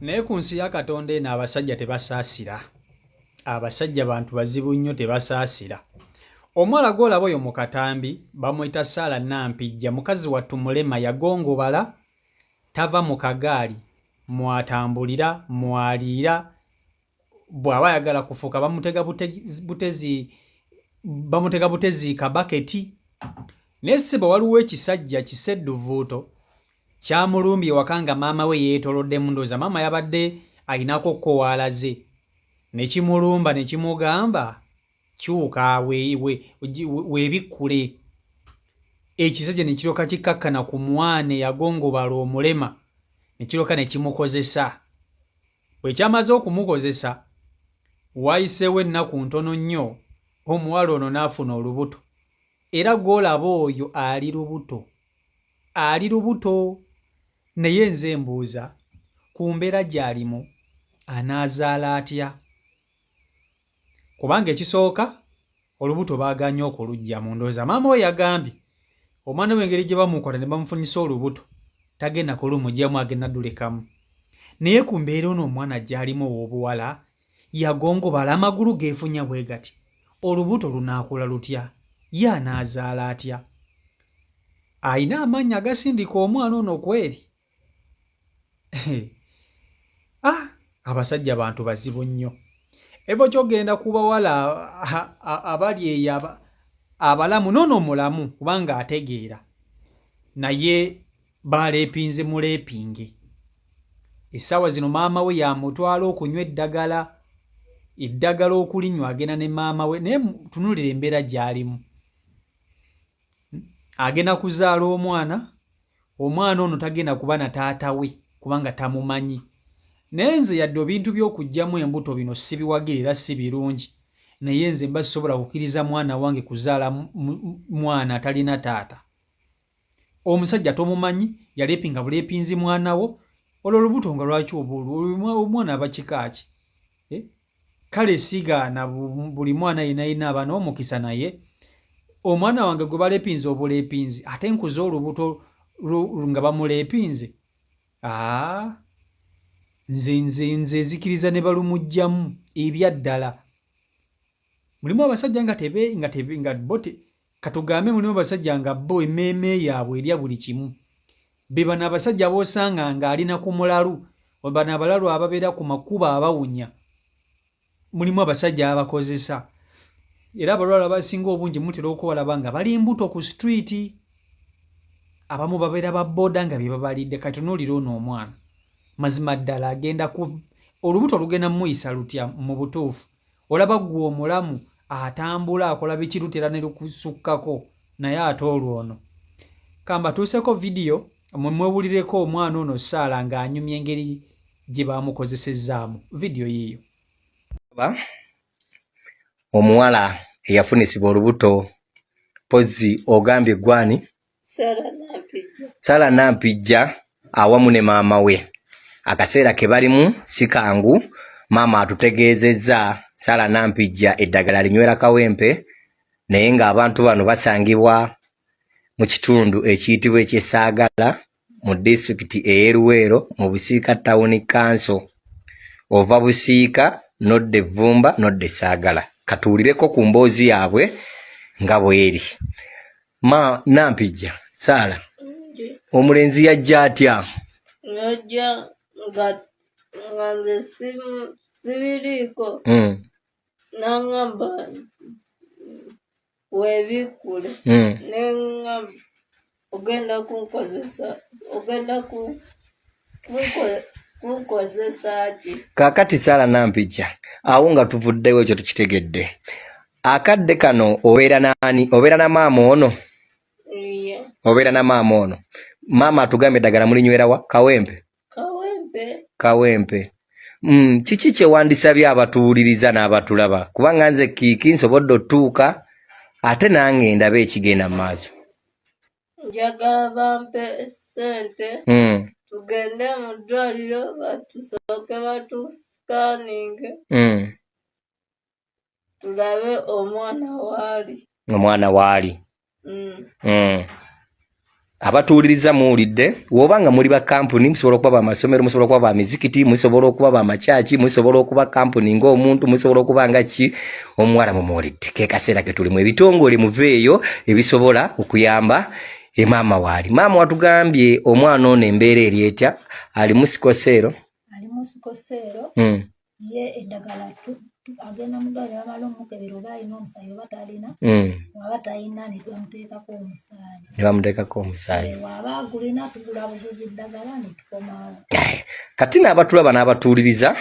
Naye ku nsi ya Katonda eno abasajja tebasaasira. Abasajja bantu bazibu nnyo, tebasaasira. Omuwala gw'olaba oyo mu katambi bamuyita Sarah Nampijja, mukazi wattu mulema, yagongobala, tava mu kagaali, mw'atambulira, mw'aliira, bw'aba ayagala kufuka bamutega butezi, bamutega butezi kabaketi. Naye ssebo waliwo ekisajja kisedduvuuto kyamulumbye ewaka nga maama we yeetoloddemu, ndowooza maama yabadde alinako ko w'alaze, ne kimulumba ne kimugamba kyuka weebikkule. Ekisajja ne kiryoka kikkakkana ku mwana eyagongobala omulema ne kiryoka ne kimukozesa. Bwe kyamaze okumukozesa, waayiseewo ennaku ntono nnyo omuwala ono n'afuna olubuto. Era gw'olaba oyo ali lubuto. Ali lubuto. Naye nze mbuuza, ku mbeera gy'alimu anaazaala atya? Kubanga ekisooka olubuto baagaanye okuluggyamu. Ndowooza maama we yagambye omwana we engeri gye bamukwata ne bamufunyisa olubuto tagenda kulumuggyamu, agenda dulekamu. Naye ku mbeera ono omwana gy'alimu ow'obuwala yagongobala, amagulu geefunya bwe gati, olubuto lunaakula lutya? Ye anaazaala atya? Alina amaanyi agasindika omwana ono kweri? Ah, abasajja bantu bazibu nnyo. Evo kyogenda ku bawala abali eyo abalamu, noono mulamu kubanga ategeera, naye baleepinze muleepinge. Essaawa zino maama we yamutwala okunywa eddagala, eddagala okulinywa agenda ne maama we, naye tunuulira embeera gy'alimu. Agenda kuzaala omwana, omwana ono tagenda kuba na taata we kubanga tamumanyi. Naye nze yadde ebintu by'okuggyamu embuto bino sibiwagira era si birungi, naye nze mba sisobola kukkiriza mwana wange kuzaala mwana atalina taata. Omusajja tomumanyi, yaleepinga buleepinzi mwana wo, olwo olubuto nga lwaki oba olwo omwana aba kika ki? Eh? Kale sigaana buli mwana yenna yenna aba n'omukisa, naye omwana wange gwe baleepinze obuleepinzi ate nkuze olubuto nga bamuleepinze, aa nze nze nze nzikiriza ne balumuggyamu ebyaddala. Mulimu abasajja nga tebe nga tebe nga bo katugambe mulimu abasajja nga bo emmeeme yaabwe erya buli kimu. Be bano abasajja b'osanga ng'alina ku mulalu, bano abalalu ababeera ku makubo abawunya. Mulimu abasajja abakozesa. Era abalwala abasinga obungi mutera okubalaba nga bali mbuto ku street. Abamu babeera ba boda nga bye babalidde. Kati tunuulira ono omwana. Mazima ddala agenda ku olubuto lugenda muyisa lutya mu butuufu? Olaba ggwe omulamu atambula akola biki lutera ne lukusukkako, naye ate olwo ono. Kambatuuseko vidiyo mwe mwewulireko omwana ono Sarah ng'anyumya engeri gye baamukozesezzaamu. Vidiyo yiiyo. Omuwala eyafunisibwa olubuto mpozzi ogambye gwani? Sarah Nampijja awamu ne maama we. Akaseera ke balimu si kangu. Maama atutegeezezza Sarah Nampijja eddagala linywera Kawempe naye ng'abantu bano basangibwa mu kitundu ekiyitibwa eky'e Ssaagala mu disitulikiti ey'e Luweero mu Busiika Town Council. Ova Busiika n'odda e Vvumba n'odda e Ssaagala. Katuwulireko ku mboozi yaabwe nga bw'eri. Ma Nampijja Saala, omulenzi yajja atya? Yajja nga nga nze sibiriiko. N'aŋŋamba weebikkule. Ne ŋŋamba ogenda kunkozesa, ogenda kunkozesa ki? Kaakati Saala Nampijja, awo nga tuvuddewo ekyo tukitegedde. Akadde kano obeera naani? Obeera na maama ono? Yeah. Obeera na maama ono. Maama atugambye eddagala mulinywera wa? Kawempe? Kawempe. Kawempe. Kiki kye wandisabye abatuwuliriza n'abatulaba? Kubanga nze kiiki nsobodde otuuka ate nange ndabe ekigenda mu maaso. Njagala bampe ssente tugende mu ddwaliro batusooke batusikaninge. Tulabe omwana waali. Omwana waali. Abatuwuliriza muwulidde, woba nga muli ba kampuni, musobola okuba bamasomero, musobola okuba ba mizikiti, musobola okuba bamakyaki, musobola okuba kampuni ng'omuntu, musobola okuba nga ki. Omuwala mumuwulidde, ke kaseera ke tulimu. Ebitongole muveeyo ebisobola okuyamba emaama waali. Maama watugambye omwana ono embeera eri etya? Ali mu sickle cell? Ali mu sickle cell. Ye eddagala agenda mu ddwaliro, bamala omukebera oba alina omusaayi oba talina. Waba talina, ne bamuteekako omusaayi. Ne bamuteekako omusaayi. Waba agulina, tugula buguzi ddagala ne tukomawo. Kati n'abatulaba n'abatuuliriza,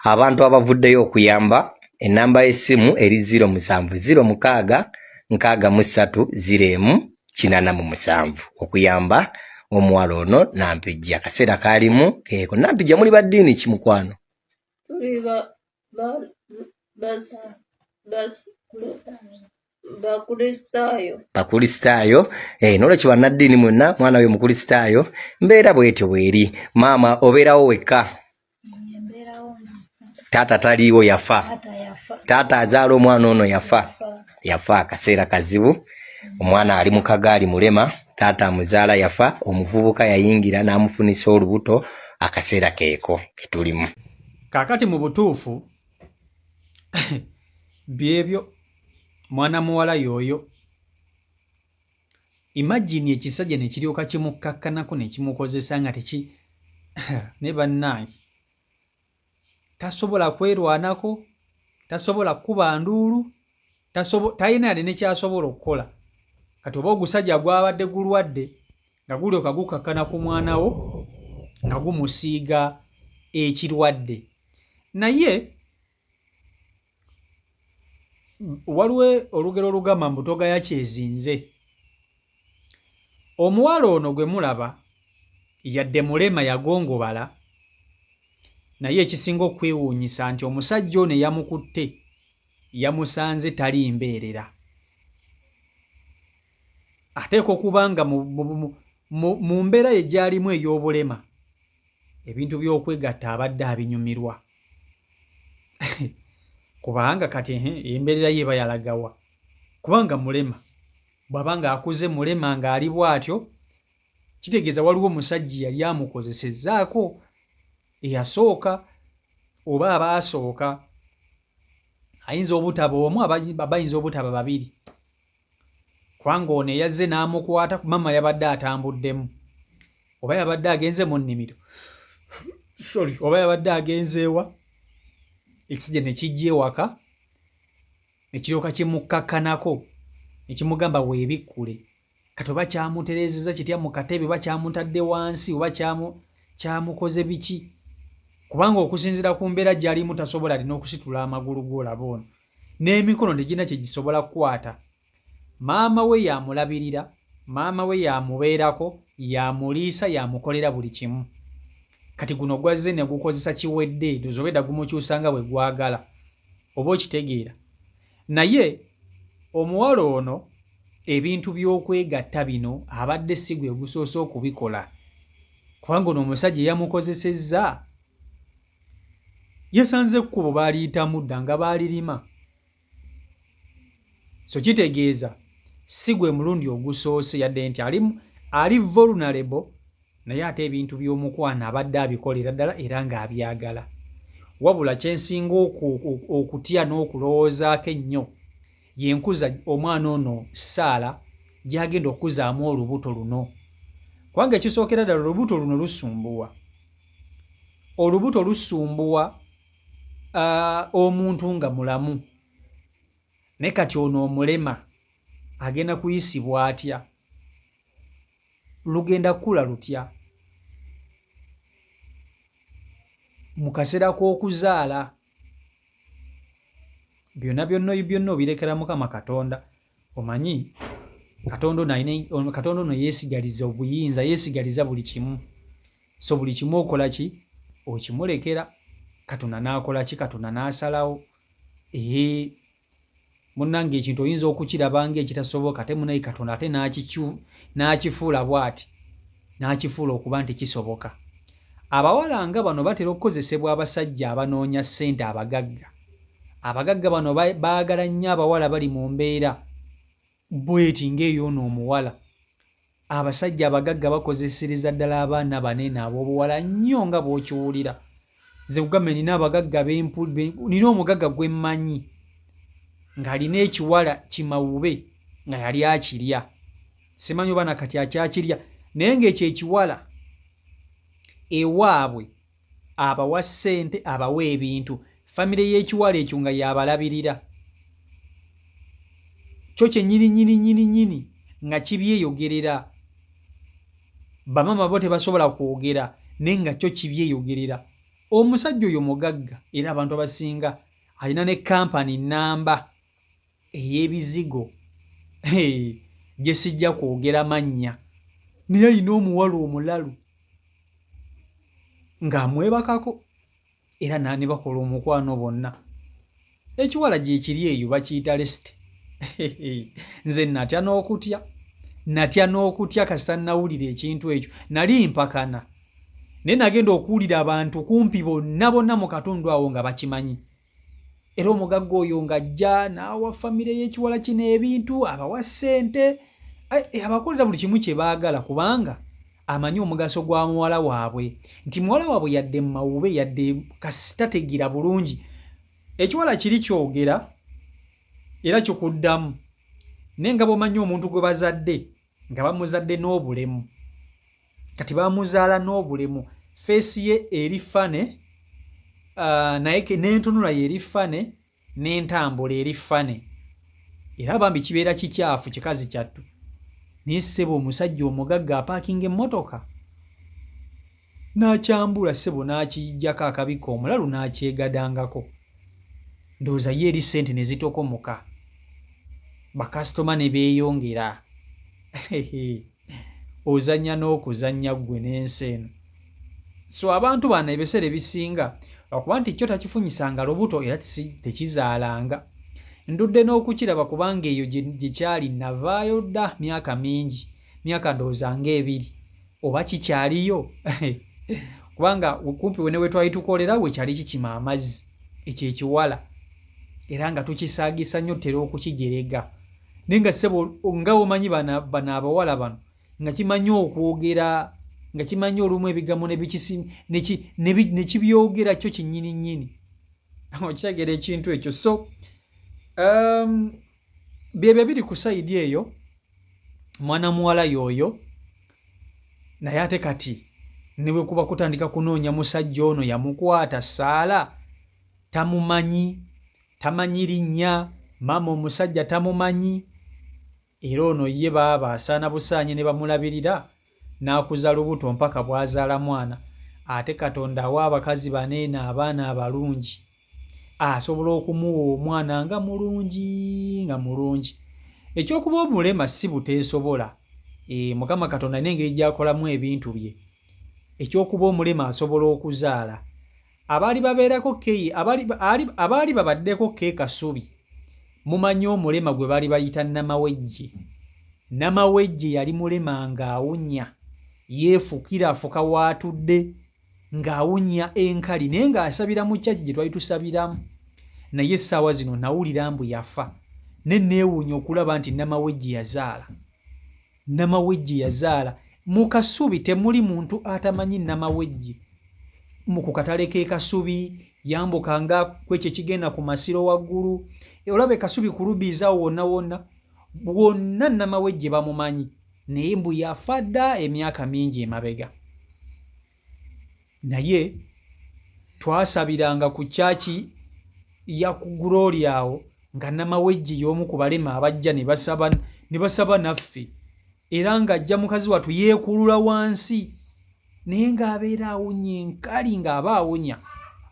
abantu abavuddeyo okuyamba, ennamba y'essimu eri 0706 63 01 87 okuyamba omuwala ono Nampijja. Akaseera kaalimu keeko. Nampijja, muli baddiini ki, mukwano? Tuli Bakristaayo. Bakristaayo. Nolwekyo bannaddiini mwenna, mwana we mukristaayo, mbeera bwetyo bweri. Maama, obeerawo wekka? Embeerawo nzekka. Taata taliiwo, yafa? Taata yafa. Taata azaala omwana ono yafa? Yafa. Yafa. Akaseera kazibu, omwana ali mu kagaali, mulema, taata amuzaala yafa, omuvubuka yayingira n'amufunisa olubuto. Akaseera keeko ketulimu. Kaakati mu butuufu byebyo, mwana muwala y'oyo. Imagine ekisajja ne kiryoka kimukkakkanako ne kimukozesa nga teki ne bannange tasobola kwerwanako, tasobola kukuba nduulu, talina yadde nekyasobola okukola. Kati oba ogusajja gwabadde gulwadde nga gulyoka gukakkana ku mwana wo nga gumusiiga ekirwadde. Naye waliwo olugero olugamba mbu togaya kyezinze. Omuwala ono gwe mulaba, yadde mulema, yagongobala, naye ekisinga okwewuunyisa nti omusajja ono eyamukutte yamusanze tali mbeerera. Ateekwa okuba nga mu mbeera ye gy'alimu ey'obulema, ebintu by'okwegatta abadde abinyumirwa, kubanga kati embeerera ye eba yalagawa? Kubanga mulema, bw'aba ng'akuze mulema ng'ali bw'atyo, kitegeeza waliwo omusajja yali amukozesezzaako eyasooka oba abaasooka. Ayinza obutaba omu, bayinza obutaba babiri, kubanga ono eyazze n'amukwata, mama yabadde atambuddemu, oba yabadde agenze mu nnimiro, sorry, oba yabadde agenzeewa, ekisajja ne kijja ewaka ne kiryoka kimukkakkanako ne kimugamba weebikkule. Kati oba kyamutereezeza kitya mu katebe, oba kyamutadde wansi, oba kyamukoze biki, kubanga okusinziira ku mbeera gy'alimu tasobola alina okusitula amagulu g'olaba ono n'emikono tegirina kye gisobola kukwata. Maama we yamulabirira, maama we yamubeerako, yamuliisa, yamukolera buli kimu. Kati guno gwazze ne gukozesa kiwedde, ndowooza obedda gumukyusa nga bwe gwagala, oba okitegeera. Naye omuwala ono ebintu by'okwegatta bino abadde si gwe gusoose okubikola, kubanga ono omusajja eyamukozesezza yasanze ekkubo baaliyitamu dda nga baalirima. So kitegeeza si gwe mulundi ogusoose, yadde nti ali vulnerable, naye ate ebintu by'omukwano abadde abikolera ddala era ng'abyagala. Wabula kyensinga okutya n'okulowoozaako ennyo yenkuza omwana ono Saala gy'agenda okukuzaamu olubuto luno, kubanga ekisookera ddala olubuto luno lusumbuwa. Olubuto lusumbuwa omuntu nga mulamu, naye kati ono omulema agenda kuyisibwa atya? Lugenda kukula lutya mu kaseera k'okuzaala? Byonna byonna byonna obirekera Mukama Katonda. Omanyi Katonda ono alina, Katonda ono yeesigaliza obuyinza, yeesigaliza buli kimu. So buli kimu okola ki? Okimulekera. Katonda n'akola ki? Katonda n'asalawo. Ee, munnange, ekintu oyinza okukiraba ng'ekitasoboka, ate munaye Katonda ate n'akifuula bw'ati, n'akifuula okuba nti kisoboka. Abawala nga bano batera okukozesebwa abasajja abanoonya ssente, abagagga. Abagagga bano baagala nnyo abawala bali mu mbeera bweti ng'ey'ono omuwala. Abasajja abagagga bakozesereza ddala abaana banene ab'obuwala nnyo nga bw'okiwulira. Nze kugamba nina abagagga nina omugagga gwe mmanyi ng'alina ekiwala kimawube nga yali akirya, simanyi oba nakati akyakirya, naye ng'ekyo ekiwala ewaabwe abawa ssente, abawa ebintu, famire y'ekiwala ekyo nga yabalabirira kyo kyennyini nnyini nnyini nnyini nga kibyeyogerera. Bamaama bo tebasobola kwogera naye nga kyo kibyeyogerera. Omusajja oyo mugagga era abantu abasinga alina ne kampani nnamba ey'ebizigo gye sijja kwogera mannya, naye alina omuwala omulalu ng'amwebakako era ne bakola omukwano bonna. Ekiwala gyekiri eyo bakiyita lesite. Nze natya n'okutya, natya n'okutya kasita nawulira ekintu ekyo nali mpakana, naye nagenda okuwulira abantu kumpi bonna bonna mu katundu awo nga bakimanyi. Era omugagga oyo ng'ajja n'awa famire y'ekiwala kino ebintu, abawa ssente, eh, abakolera buli kimu kye baagala kubanga amanyi omugaso gwa muwala waabwe nti muwala waabwe yadde mawube yadde kasita tegira bulungi. Ekiwala kiri kyogera era kikuddamu, naye nga bw'omanyi omuntu gwe bazadde nga bamuzadde n'obulemu, kati bamuzaala n'obulemu, feesi ye eri fane, naye n'entunula ye eri fane, n'entambula eri fane, era bambi kibeera kikyafu kikazi kyattu. Naye ssebo omusajja omugagga apaakinga emmotoka n'akyambula ssebo n'akiyijjako akabikka omulalu n'akyegadangako, ndowooza ye eri ssente ne zitokomoka, bakasitoma ne beeyongera. Ozannya n'okuzannya ggwe n'ensi eno. So abantu bano ebiseera ebisinga lwakuba nti kyo takifunyisanga lubuto era tekizaalanga. Ndudde n'okukiraba kubanga eyo gye kyali navaayo dda myaka mingi, myaka ndowooza ng'ebiri oba kikyaliyo kubanga kumpi we ne we twali tukolera we kyali kikima amazzi ekyo ekiwala, era nga tukisaagisa nnyo tutera okukijerega. Naye nga ssebo nga omanyi bano abawala bano nga kimanyi okwogera, nga kimanyi olumu ebigambo ne kibyogera kyo kinnyini nnyini. Okitegeera ekintu ekyo. So byebyo biri ku sayidi eyo, mwana muwala y'oyo. Naye ate kati ne bwe kuba kutandika kunoonya musajja ono yamukwata Saala tamumanyi, tamanyi linnya, maama omusajja tamumanyi, era ono ye baaba asaana busaanyi ne bamulabirira n'akuza lubuto mpaka bw'azaala mwana. Ate Katonda awa abakazi baneeno abaana abalungi, asobola okumuwa omwana nga mulungi nga mulungi. Eky'okuba omulema si buteesobola. Mukama Katonda alina engeri gy'akolamu ebintu bye. Eky'okuba omulema asobola okuzaala. Abaali babeerako K, abaali babaddeko K Kasubi, mumanyi omulema gwe baali bayita Namawejje. Namawejje yali mulema ng'awunya, yeefukira afuka w'atudde ng'awunya enkali, naye ng'asabira mu church gye twali tusabiramu. Naye essaawa zino nawulira mbu yafa, ne neewuunya okulaba nti Namawejje yazaala. Namawejje yazaala. Mu Kasubi temuli muntu atamanyi Namawejje. Mu ku katale k'e Kasubi, yambuka nga kwekyo ekigenda ku masiro waggulu. Olaba e Kasubi ku Rubies awo wonna wonna, wonna Namawejje bamumanyi. Naye mbu yafa dda emyaka mingi emabega. Naye twasabiranga ku church ya ku Glory awo nga Namawejje y'omu ku balema abajja ne basaba, ne basaba naffe. Era ng'ajja mukazi wattu yeekulula wansi, naye ng'abeera awunya enkali ng'aba awunya.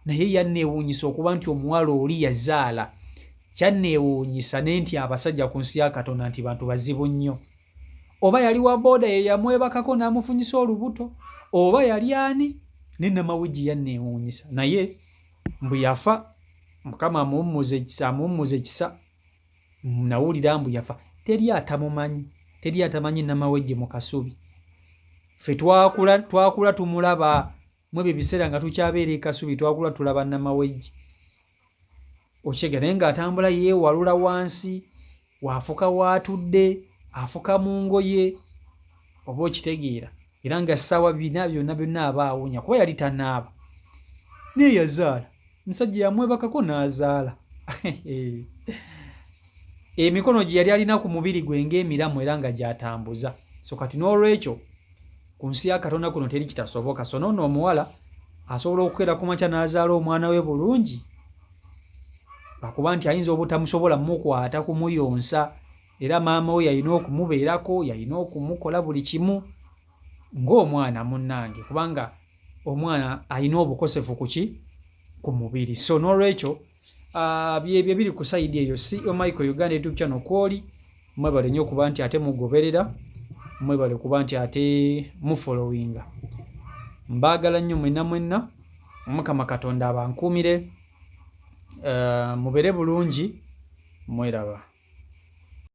Naye yanneewuunyisa okuba nti omuwala oli yazaala. Kyanneewuunyisa ne nti abasajja ku nsi ya Katonda nti bantu bazibu nnyo. Oba yali wa booda ye yamwebakako n'amufunyisa olubuto, oba yali ani, ne Namawejje yanneewuunyisa. Naye mbu yafa, Mukama amuwummuze ekisa, amuwummuze ekisa. Nawulira mbu yafa. Teri atamumanyi, teri atamanyi Namawejje mu Kasubi. Ffe twakula tumulaba mu ebyo ebiseera nga tukyabeera e Kasubi, twakula tulaba Namawejje. Okitegeera, naye ng'atambula yeewalula wansi, w'afuka w'atudde, afuka mu ngoye. Oba okitegeera, era nga ssaawa bina byonna byonna aba awunya kuba yali tanaaba, naye yazaala. Musajja yamwebakako n'azaala. Emikono gye yali alina ku mubiri gwe ng'emiramu era nga gy'atambuza. So kati n'olwekyo ku nsi ya Katonda kuno teri kitasoboka. So noono omuwala asobola okukeera ku makya n'azaala omwana we bulungi, lwakuba nti ayinza obutamusobola mukwata kumuyonsa, era maama we yalina okumubeerako, yalina okumukola buli kimu ng'omwana munnange, kubanga omwana alina obukosefu kuki ku mubiri. So n'olwekyo byebyo biri ku sayidi eyo. CEO Michael Uganda YouTube channel kwoli, mwebale nnyo okuba nti ate mugoberera, mwebale kuba nti ate mufollowinga. Mbaagala nnyo mwenna mwenna, Omukama Katonda abankuumire, mubeere bulungi, mweraba.